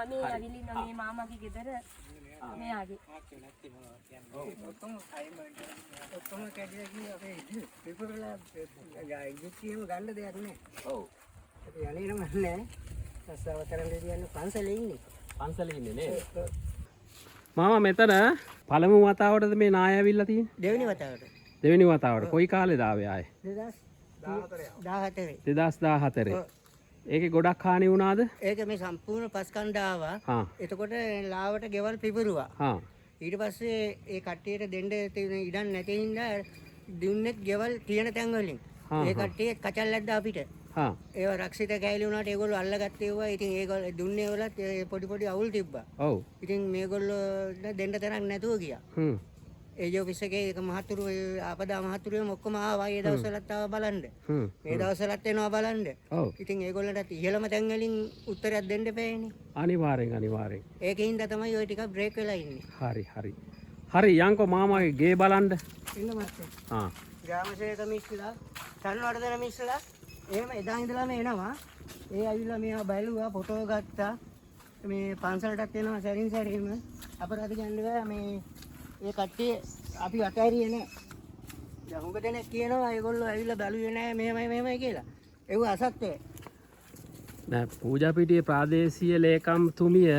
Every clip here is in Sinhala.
මේ ඇවිල්ලා ඉන්නවා මේ මාමාගේ ගෙදර මෙයාගේ. ඔක්කොම ඔක්කොම කැඩිලා ගියේ අපේ පිපුරලා ඉදිරියම ගන්න දෙයක් නෑ. ඔව්. අපි යන්නේ නම නෑ. රස්සාව කරන්න කියන්නේ පන්සලේ ඉන්නේ. පන්සලේ ඉන්නේ නේද? මාමා මෙතන පළමු වතාවටද මේ නාය ඇවිල්ලා තියෙන්නේ? දෙවෙනි වතාවට. දෙවෙනි වතාවට. කොයි කාලෙද ආවේ ආයේ? 2014. 2014. ඔව්. ඒකේ ගොඩක් හානි වුණාද? ඒක මේ සම්පූර්ණ පස්කණ්ඩ ආවා. හා. එතකොට ලාවට ගෙවල් පිපුරුවා. හා. ඊට පස්සේ ඒ කට්ටියට දෙන්න තියෙන ඉඩම් නැති හින්දා දුන්නෙත් ගෙවල් තියෙන තැන් වලින්. හා, ඒ කට්ටිය කචල් ඇද්දා අපිට. හා. ඒවා රක්ෂිත කෑලි වුණාට ඒගොල්ලෝ අල්ලගත්තේ ඒවා. ඉතින් ඒගොල්ලෝ දුන්නේ වලත් ඒ පොඩි පොඩි අවුල් තිබ්බා. ඔව්. ඉතින් මේගොල්ලෝ දෙන්න තරක් නැතුව ගියා. හ්ම්. ඒ ඔෆිස් එකේ ඒක මහතුරු ඒ ආපදා මහතුරු එහෙම ඔක්කොම ආවා. ඒ දවස්වලත් ආවා බලන්න. හ්ම්. මේ දවස්වලත් එනවා බලන්න. ඔව්. ඉතින් ඒගොල්ලන්ටත් ඉහළම තැන් වලින් උත්තරයක් දෙන්න බෑනේ. අනිවාර්යෙන් අනිවාර්යෙන්. ඒකින්ද තමයි ඔය ටිකක් බ්‍රේක් වෙලා ඉන්නේ. හරි හරි. හරි යන්කෝ මාමාගේ ගේ බලන්න. එන්න මත්තේ. හා. ග්‍රාම සේවක මිස්ලා, චන්වර්ධන මිස්ලා එහෙම එදා ඉඳලාම එනවා. ඒ ඇවිල්ලා මේවා බැලුවා, ෆොටෝ ගත්තා. මේ පන්සලටත් එනවා සැරින් සැරේම. අපරාධ කියන්න බෑ මේ ඒ කට්ටිය අපි අතෑරියේ නෑ. දැන් හුඟ දෙනෙක් කියනවා ඒගොල්ලෝ ඇවිල්ලා බැලුවේ නෑ මෙහෙමයි මෙහෙමයි කියලා. ඒව අසත්‍යයි. නෑ පූජාපිටියේ ප්‍රාදේශීය ලේකම්තුමිය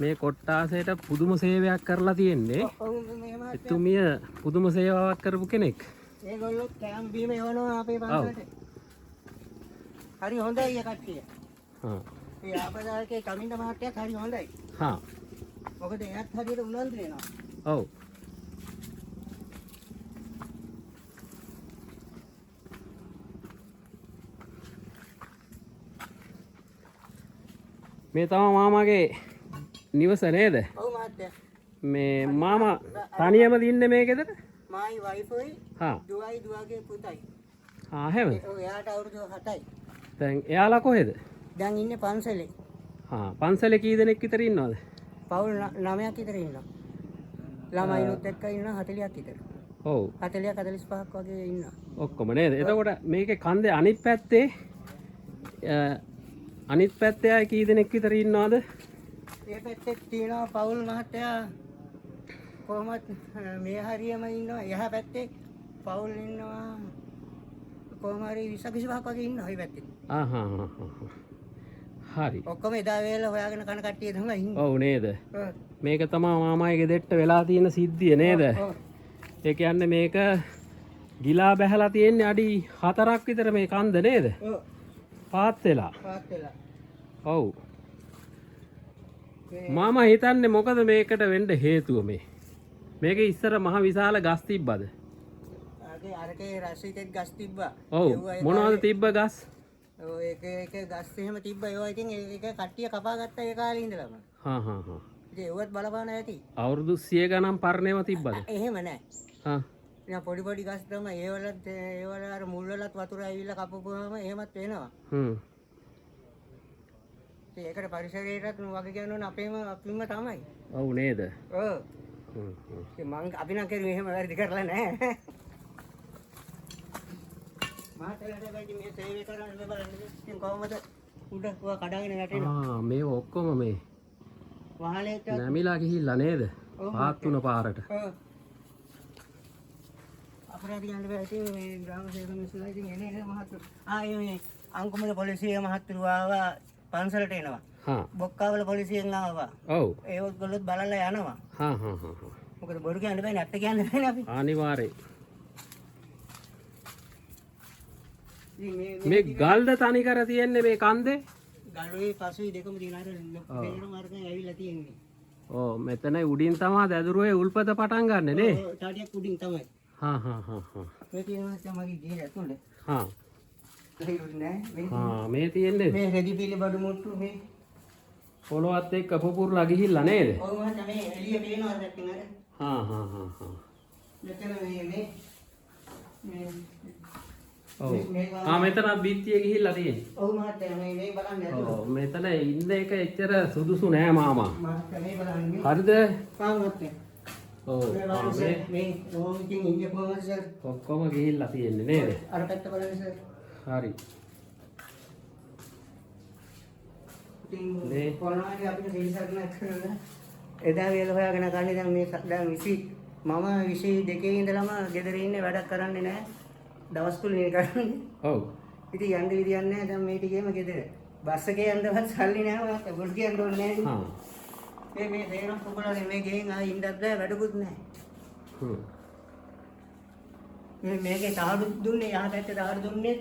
මේ කොට්ටාසයට පුදුම සේවයක් කරලා තියෙන්නේ. ඔව් මෙහෙම එතුමිය පුදුම සේවාවක් කරපු කෙනෙක්. ඒගොල්ලෝ කෑම බීම එවනවා අපේ පන්සලට. හරි හොඳයි ඒ කට්ටිය. හා. ඒ ආපදායකේ කමින්ද මහත්තයාත් හරි හොඳයි. හා. මොකද එයාත් හරියට උනන්දු වෙනවා. ඔව්. මේ තමයි මාමාගේ නිවස නේද? ඔව් මහත්තයා. මේ මාමා තනියමද ඉන්නේ මේ ගෙදර? මායි වයිෆුයි හා. දුවයි දුවගේ පුතයි. ආ එහෙමද? ඔව් එයාට අවුරුදු 7යි. දැන් එයාලා කොහෙද? දැන් ඉන්නේ පන්සලේ. හා පන්සලේ කී දෙනෙක් විතර ඉන්නවද? පවුල් 9ක් විතර ඉන්නවා. ළමයිනුත් එක්ක ඉන්නවා 40ක් විතර. ඔව්. 40ක් 45ක් වගේ ඉන්නවා. ඔක්කොම නේද? එතකොට මේකේ කන්දේ අනිත් පැත්තේ අනිත් පැත්තේ අය කී දෙනෙක් විතර ඉන්නවද? ඒ පැත්තේ තියෙනවා පවුල් මහත්තයා කොහොමත් මේ හරියම ඉන්නවා. එහා පැත්තේ පවුල් ඉන්නවා කොහොම හරි 20 25ක් වගේ ඉන්නවා ඒ පැත්තේ. ආ හා හා හා. හරි. ඔක්කොම එදා වේල හොයාගෙන කන කට්ටිය තමයි ඉන්නේ. ඔව් නේද? ඔව්. මේක තමයි මාමාගේ ගෙදරට වෙලා තියෙන සිද්ධිය නේද? ඔව්. ඒ කියන්නේ මේක ගිලා බැහැලා තියෙන්නේ අඩි 4ක් විතර මේ කන්ද නේද? ඔව්. පාත් වෙලා. පාත් වෙලා. ඔව්. මාමා හිතන්නේ මොකද මේකට වෙන්න හේතුව මේ? මේක ඉස්සර මහ විශාල ගස් තිබ්බද? අරකේ අරකේ රසීතෙත් ගස් තිබ්බා. ඔව්. ඒවා ඒ මොනවද තිබ්බ ගස්? ඔව් එක එක ගස් එහෙම තිබ්බා. ඒවා ඉතින් ඒක කට්ටිය කපා ගත්තා ඒ කාලේ ඉඳලම. හා හා හා. ඉතින් ඒවත් බලපාන ඇති. අවුරුදු 100 ගණන් පරණේව තිබ්බද? එහෙම නෑ. හා. නිකන් පොඩි පොඩි ගස් තමයි ඒවලත් ඒවල අර මුල් වලත් වතුර ඇවිල්ලා කපපුවාම එහෙමත් වෙනවා. හ්ම්. ඉතින් ඒකට පරිසරයටත් වගේ කියන්න ඕන අපේම අපිම තමයි. ඔව් නේද? ඔව්. හ්ම් හ්ම්. ඉතින් මං අපි නම් කරුවේ එහෙම වැරදි කරලා නෑ. මහතෙලාට බයි මේ සේවය කරන්න මේ බලන්න ඉතින් කොහොමද උඩ ඔය කඩාගෙන වැටෙනවා. ආ මේ ඔක්කොම මේ වහලේට නැමිලා ගිහිල්ලා නේද? ඔව්. පාත් වුණ පාරට. ඔව්. අපරාධ කියන්න බෑ ඉතින් මේ ග්‍රාම සේවක මිනිස්සුලා ඉතින් එන එන මහත්තුරු. ආ ඒ මේ අංකුමල පොලිසිය මහත්තුරු ආවා පන්සලට එනවා. හා. බොක්කාවල පොලිසියෙන් ආවා. ඔව්. ඒගොල්ලොත් බලලා යනවා. හා හා හා හා. මොකද බොරු කියන්න බෑනේ ඇත්ත කියන්න බෑනේ අපි. අනිවාර්යයෙන්. ඉතින් මේ මේ ගල්ද තනි කර තියෙන්නේ මේ කන්දේ? ගලුයි පසුයි දෙකම තියෙන අර පේන මාර්ගයෙන් ඇවිල්ලා තියෙන්නේ. ඔව් මෙතන උඩින් තමා දැදුරුවේ උල්පත පටන් ගන්නෙ නේ? ඔව් තාටියක් උඩින් තමයි. හා හා හා හා. මේ තියෙනවා මගේ ගේ ඇතුලේ. හා. තේරුන්නේ නෑ. මේ හා මේ තියෙන්නේ මේ රෙදි පිළි බඩු මුට්ටු මේ පොළොවත් එක්ක පුපුරලා ගිහිල්ලා නේද? ඔව් මහත්තයා මේ එළිය පේනවා නැත්නම් අර හා හා හා හා. මෙතන මේ මේ මේ ඔව්. මේ ආ මෙතනත් බිත්තිය ගිහිල්ලා තියෙන්නේ. ඔව් මහත්තයා මේ මේ බලන්න ඇතුළේ. ඔව් මෙතන ඉන්න එක එච්චර සුදුසු නෑ මාමා. මහත්තයා මේ බලන්න මේ. හරිද? ආ මහත්තයා. ඔව්. මේ ආ බලන්න මේ සර් මේ ඔව් ඉතින් ඉන්නේ කොහොමද සර්? ඔක්කොම ගිහිල්ලා තියෙන්නේ නේද? අර පැත්ත බලන්න සර්. හරි. ඉතින් කොනවා හරි අපිට පිළිසරණක් කරලා එදා වේල හොයාගෙන කන්නේ. දැන් මේ දැන් 20 මම 22 ඉඳලම ගෙදර ඉන්නේ, වැඩක් කරන්නේ නැහැ. දවස් කුලිනේ කරන්නේ. ඔව්. ඉතින් යන්න විදියක් නැහැ. දැන් මේ ටිකේම ගෙදර. බස් එකේ යන්නවත් සල්ලි නැහැ මට. බොරු කියන්න ඕනේ නැහැ. මේ මේ තේරම් කුඹලනේ මේ ගෙයින් ආයෙ ඉන්නත් බෑ, වැඩකුත් නැහැ. මේ මේකේ තහඩු දුන්නේ, යහ පැත්තේ තහඩු දුන්නේ,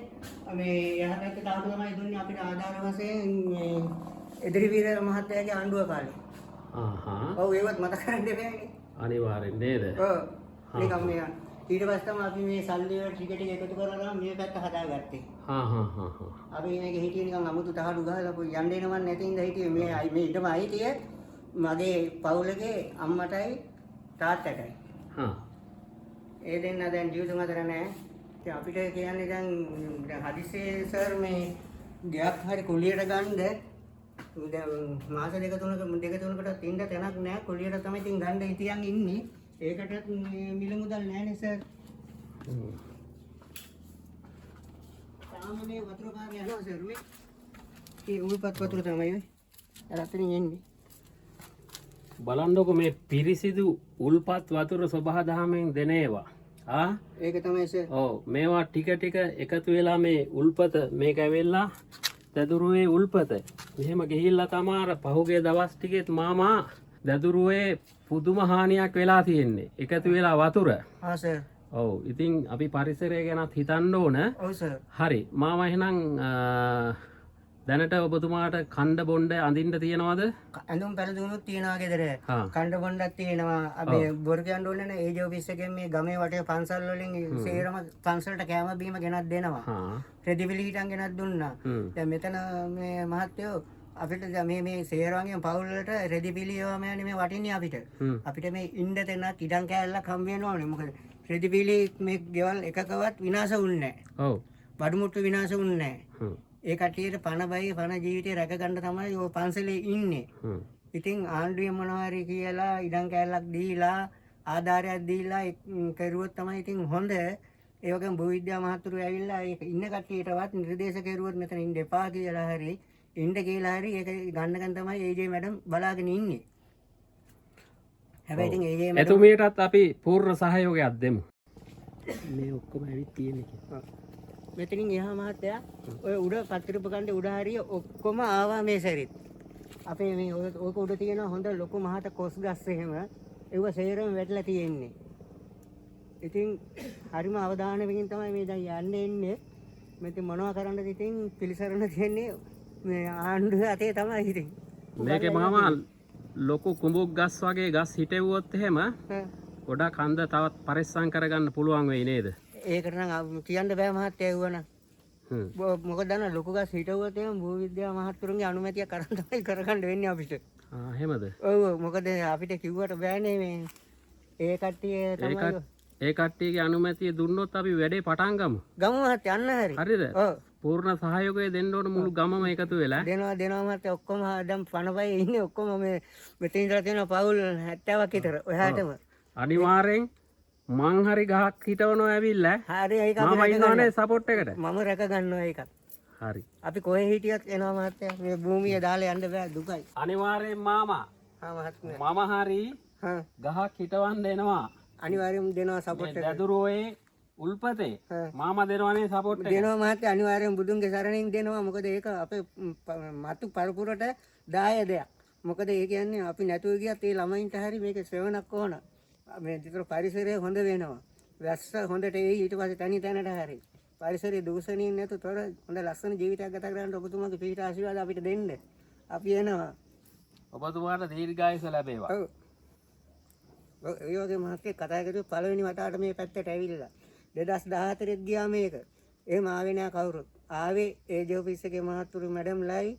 මේ යහ පැත්තේ තහඩු තමයි දුන්නේ අපිට ආධාර වශයෙන් මේ එදිරිවීර මහත්තයාගේ ආණ්ඩුව කාලේ. ඔව්, ඒවත් මතක කරන්න එපානේ. අනිවාර්යෙන් නේද? ඔව්. නිකන් මේ ඊට පස්සේ තමයි අපි මේ සල්ලි වල ටික ටික එකතු කරලා තමයි මේ පැත්ත හදාගත්තේ. හා හා හා හා. අපි මේක හිටියේ නිකන් අමුතු තහඩු ගහලා පොයි යන්න එනවන් නැති ඉඳ හිටියේ. මේ මේ ඉඩම අයිතිය මගේ පවුලගේ අම්මටයි තාත්තටයි. ඒ දෙන්න දැන් ජීවිතුන් අතර නෑ. ඉතින් අපිට කියන්නේ දැන් දැන් හදිස්සියේ සර් මේ ගෙයක් හරි කුලියට ගන්න දැන් මාස දෙක තුනක දෙක තුනකටත් ඉන්න තැනක් නෑ. කුලියට තමයි ඉතින් ගන්න ඉතියන් ඉන්නේ. ඒකටත් මේ මිල මුදල් නෑනේ සර්. තාම මේ වතුර පාර යනවා සර් මේ. ඒ උල්පත් වතුර තමයි ඔය. අර අතනින් එන්නේ. බලන්නකො මේ පිරිසිදු උල්පත් වතුර සොබා දහමෙන් දෙන ඒවා. ආ? ඒක තමයි සර්. ඔව්, මේවා ටික ටික එකතු වෙලා මේ උල්පත මේක ඇවිල්ලා දැදුරුවේ උල්පත. මෙහෙම ගිහිල්ලා තමා අර පහුගිය දවස් ටිකෙත් මාමා දැදුරුවේ පුදුම හානියක් වෙලා තියෙන්නේ. එකතු වෙලා වතුර. හා සර්. ඔව්, ඉතින් අපි පරිසරය ගැනත් හිතන්න ඕන. ඔව් සර්. හරි මාමා, එහෙනම් දැනට ඔබතුමාට කණ්ඩ බොණ්ඩ අඳින්න තියෙනවද? ඇඳුම් පැළඳුමුත් තියෙනවා ගෙදර. කණ්ඩ බොණ්ඩක් තියෙනවා. අපි බොරු කියන්න ඕනේ නෑ. ඒජ් ඔෆිස් එකෙන් මේ ගමේ වටේ පන්සල් වලින් සේරම පන්සලට කෑම බීම ගෙනත් දෙනවා. රෙදි පිළි හිටන් ගෙනත් දුන්නා. දැන් මෙතන මේ මහත්තයෝ අපිට දැන් මේ මේ සේරවන්ගෙන් පවුල් වලට රෙදි පිළි ඒවාම යන්නේ මේ වටින්නේ අපිට. අපිට මේ ඉන්න තැනක් ඉඩම් කෑල්ලක් හම් වෙනවනේ. මොකද රෙදි පිළි මේ ගෙවල් එකකවත් විනාශ වුන්නේ නෑ. ඔව්. බඩු මුට්ටු විනාශ වුන්නේ නෑ. ඒ කට්ටියට පණ බයි පණ ජීවිතේ රැක ගන්න තමයි ඔය පන්සලේ ඉන්නේ. ඉතින් ආණ්ඩුවේ මොනවා හරි කියලා ඉඩම් කෑල්ලක් දීලා ආධාරයක් දීලා කරුවොත් තමයි ඉතින් හොඳ. ඒ වගේම භූවිද්‍යා මහතුරු ඇවිල්ලා ඒක ඉන්න කට්ටියටවත් නිර්දේශ කරුවොත් මෙතන ඉන්න එපා කියලා හරි ඉන්න කියලා හරි ඒක ගන්නකන් තමයි ඒජේ මැඩම් බලාගෙන ඉන්නේ. හැබැයි ඉතින් ඒජේ මැඩම් එතුමියටත් අපි පූර්ණ සහයෝගයක් දෙමු. මේ ඔක්කොම ඇවිත් තියෙන්නේ කියලා. මෙතනින් එහා මහත්තයා ඔය උඩ පත්තිරිප්පු කන්දේ උඩ හරිය ඔක්කොම ආවා මේ සැරෙත්. අපේ මේ ඔක උඩ තියෙන හොඳ ලොකු මහත කොස් ගස් එහෙම ඒව සේරම වැටලා තියෙන්නේ. ඉතින් හරිම අවධානයකින් තමයි මේ දැන් යන්න එන්නේ. මේ ඉතින් මොනවා කරන්නද ඉතින් පිළිසරණ තියෙන්නේ මේ ආණ්ඩුව අතේ තමයි ඉතින්. මේකේ මාමා ලොකු කුඹුක් ගස් වගේ ගස් හිටෙව්වොත් එහෙම ගොඩක් හන්ද තවත් පරිස්සම් කරගන්න පුළුවන් වෙයි නේද? ඒකට නම් කියන්න බෑ මහත්තයා එව්වනම්. මොකද දන්නවද ලොකු ගස් හිටවුවොත් එහෙම භූවිද්‍යා මහත්තුරුන්ගේ අනුමැතියක් අරන් තමයි කරගන්න වෙන්නේ අපිට. ආ එහෙමද? ඔව් ඔව්, මොකද අපිට කිව්වට බෑනේ මේ ඒ කට්ටිය තමයි. ඒ කට්ටියගේ අනුමැතිය දුන්නොත් අපි වැඩේ පටන් ගමු. ගමු මහත්තයා අන්න හරි. හරිද? ඔව්. පූර්ණ සහයෝගය දෙන්න ඕන මුළු ගමම එකතු වෙලා. දෙනවා දෙනවා මහත්තයා, ඔක්කොම දැන් පණ පහේ ඉන්නේ ඔක්කොම මේ මෙතන ඉඳලා තියෙන පවුල් 70ක් විතර ඔයාටම. අනිවාර්යෙන් මං හරි ගහක් හිටවනවා ඇවිල්ලා. හරි ඒක අපි මාමා රැක ඉන්නවනේ ගන්නවා. සපෝට් එකට. මම රැක ගන්නවා ඒකත්. හරි. අපි කොහේ හිටියත් එනවා මහත්තයා, මේ භූමිය දාලා යන්න බෑ දුකයි. අනිවාර්යෙන් මාමා. හා මහත්මයා. මම හරි හා ගහක් හිටවන්න එනවා. අනිවාර්යෙන්ම දෙනවා සපෝට් එක. දැදුරුවේ උල්පතේ මාමා දෙනවනේ සපෝට් එක. දෙනවා මහත්තයා, අනිවාර්යෙන් බුදුන්ගේ සරණින් දෙනවා. මොකද ඒක අපේ මතු පරපුරට දාය දෙයක්. මොකද ඒ කියන්නේ අපි නැතුව ගියත් ඒ ළමයින්ට හරි මේක ශ්‍රවණක් ඕන. මේ විතර පරිසරය හොඳ වෙනවා. වැස්ස හොඳට එයි, ඊට පස්සේ තනි තැනට හරි. පරිසරය දූෂණයෙන් නැතු තොර හොඳ ලස්සන ජීවිතයක් ගත කරන්න ඔබතුමාගේ පිහිට ආශිර්වාද අපිට දෙන්න. අපි එනවා. ඔබතුමාට දීර්ඝායුෂ ලැබේවා. ඔව්. ඔව්, ඒ වගේ මහත්තයෙක් කතා කරුවේ පළවෙනි වතාවට මේ පැත්තට ඇවිල්ලා 2014 ගියා මේක. එහෙම ආවේ නෑ කවුරුත්. ආවේ ඒ ජෝෆිස් එකේ මහත්තුරු මැඩම්ලයි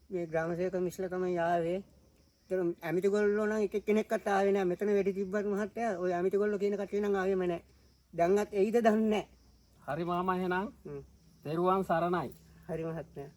මේ ග්‍රාම සේවක මිස්ලා තමයි ආවේ. ඒතර ඇමිති ගොල්ලෝ නම් එක කෙනෙක්වත් ආවේ නෑ. මෙතන වෙඩි තිබ්බත් මහත්තයා ඔය ඇමිති ගොල්ලෝ කියන කට්ටිය නම් ආවෙම නෑ. දැන්වත් එයිද දන්නේ නෑ. හරි මාමා, එහෙනම් තෙරුවන් සරණයි. හරි මහත්මයා.